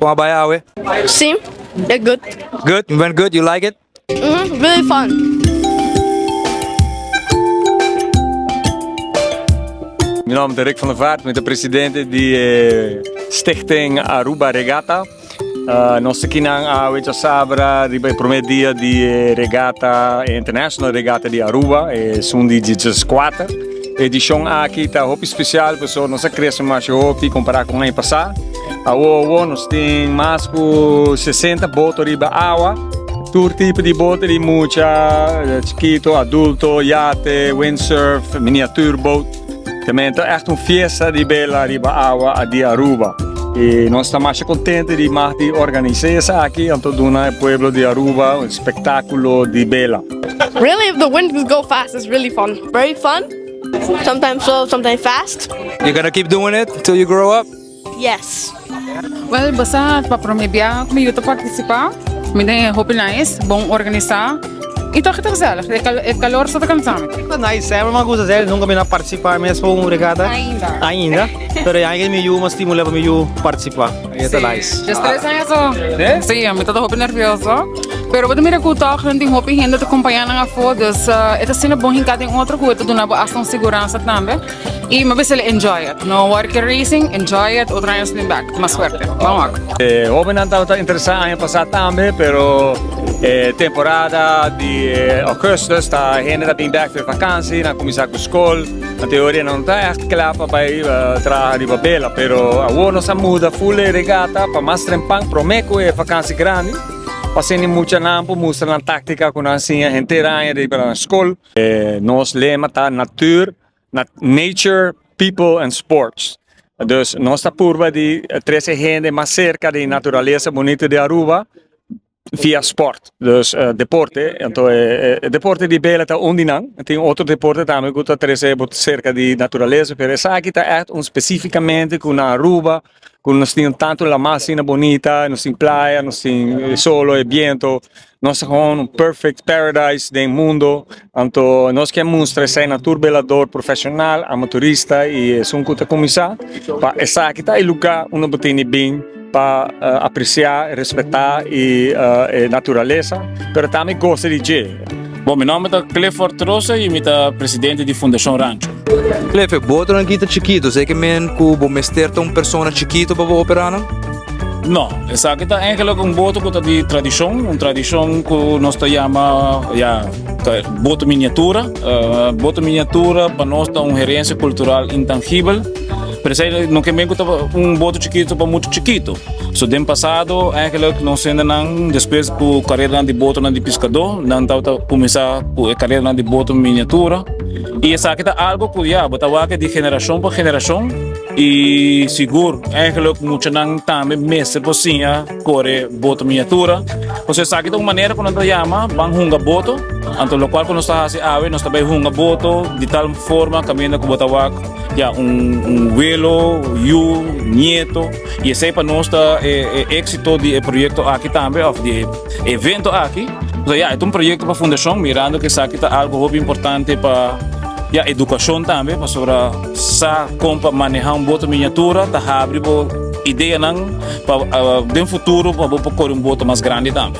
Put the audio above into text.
Kon a bai awe? Si, e good. Good? You went good? You like it? Mhm, really fun. Mi nomber ta Rick van der Vaart, mi ta presidente di e Stichting Aruba Regatta. Nos ta kinan awe djasabra riba e prome dia di e regata, e International Regatta di Aruba, esun di djeskuater. E edishon aki ta hopi spesial pasobra nos a krese masha hopi kompará ku aña pasá. Awo awo nos tin mas ku sesenta boto riba awa, tur tipo di boto di mucha, chikito, adulto, yate, windsurf, miniatuurboot. Tamen ta echt un fiesta di bela riba awa di Aruba. I nos ta masha kontento di mag di organisá esaki anto duna e pueblo di Aruba un spektákulo di bela. Really if the wind go fast it's really fun. Very fun, sometimes slow, sometimes fast. You gonna keep doing it till you grow up? Yes. Wel basa pa prome bia ku mi yu ta partisipá, mi den hopi nice, bon organisá i tòg e ta gezellig. E kalor sa ta kansa mi. Ta nice, semper mi a gusta hacer, nunka mi no a partisipá mes pa un regata. Ainda. Ainda, pero e aña mi yu mi a stimulá pa mi yu partisipá i e ta nice. Des tres aña so. Sí, mi ta hopi nervioso, pero bo ta mira ku tòg nan tin hopi hende ta kompañá nan afó, dus e ta asina bon hinká den otro ku e ta duna bo asta un siguransa tambe. Y mi bisa enjoy it. No worry ke racing, enjoy it. Otro aña nos bin back. Mas fuerte. Ban wak. E hobennan tabata interesá aña pasá tambe, pero e temporada di augustus ta hende ta bin bek for vakansi, nan kuminsá ku skol. Na teoria nan no ta ègt kla pa bai traha riba bela, pero awor nos a muda ful e regata pa mas trempan promé ku e vakansi grandi, pa asina e muchanan por mustra nan táktika ku nan siña henter aña riba nan skol. Nos lema ta natuur Nature, People and Sports. Dus nos ta purba di trece hende mas cerca di naturaleza bonito di Aruba via sport. Dus deporte. Anto e deporte di bela ta un di nan. Tin otro deporte tambe cu ta trece bo cerca di naturaleza, pero esaki ta echt un specificamente cu na Aruba cu nos tin tanto lama asina bonita, nos tin playa, nos tin e solo, e biento. Nos ta gewoon un perfect paradise den mundo, anto nos ke mustra esei na tur belador profesional, amateurista y esun cu ta cuminsa, pa esaki ta e lugar unda bo tene bin pa aprecia, respeta y e naturalesa, pero tambe goza di dje. Bon, mi nomber ta Clifford Rosa y mi ta presidente di Fundacion Rancho. Cliff, e botonan aki ta chikito, esei ke men cu bo mester ta un persona chikito pa bo opera nan? No, esaki ta eigenlijk un boto ku ta di tradishon, un tradishon ku nos ta yama ya boto miniatura. Boto miniatura pa nos ta un herensia kultural intangibel, pero esei no ke men ku ta un boto chikito pa mucha chikito. So den pasado eigenlijk nos hendenan despues ku kareranan di botonan di piskadó nan tabata kuminsá ku e kareranan di boto miniatura i esaki ta algu ku ya bo ta wak di generashon pa generashon. I sigur, eigenlijk muchanan tambe mester por siña kore boto miniatura. Pasobra esaki ta un manera ku nan ta yama ban hunga boto. Anto lokual ku nos ta hasi awe, nos ta bai hunga boto di tal forma kaminda ku bo ta wak ya un un welo, yu, nieto. I esei pa nos ta e e éksito di e proyekto aki tambe òf di e evento aki. Pasobra ya e ta un proyekto pa fundashon mirando ku esaki ta algu hopi importante pa ya edukashon tambe pasobra. Sa kon pa maneha un boto miniatura ta habri bo ideanan pa den futuro pa bo por kore un boto mas grandi tambe.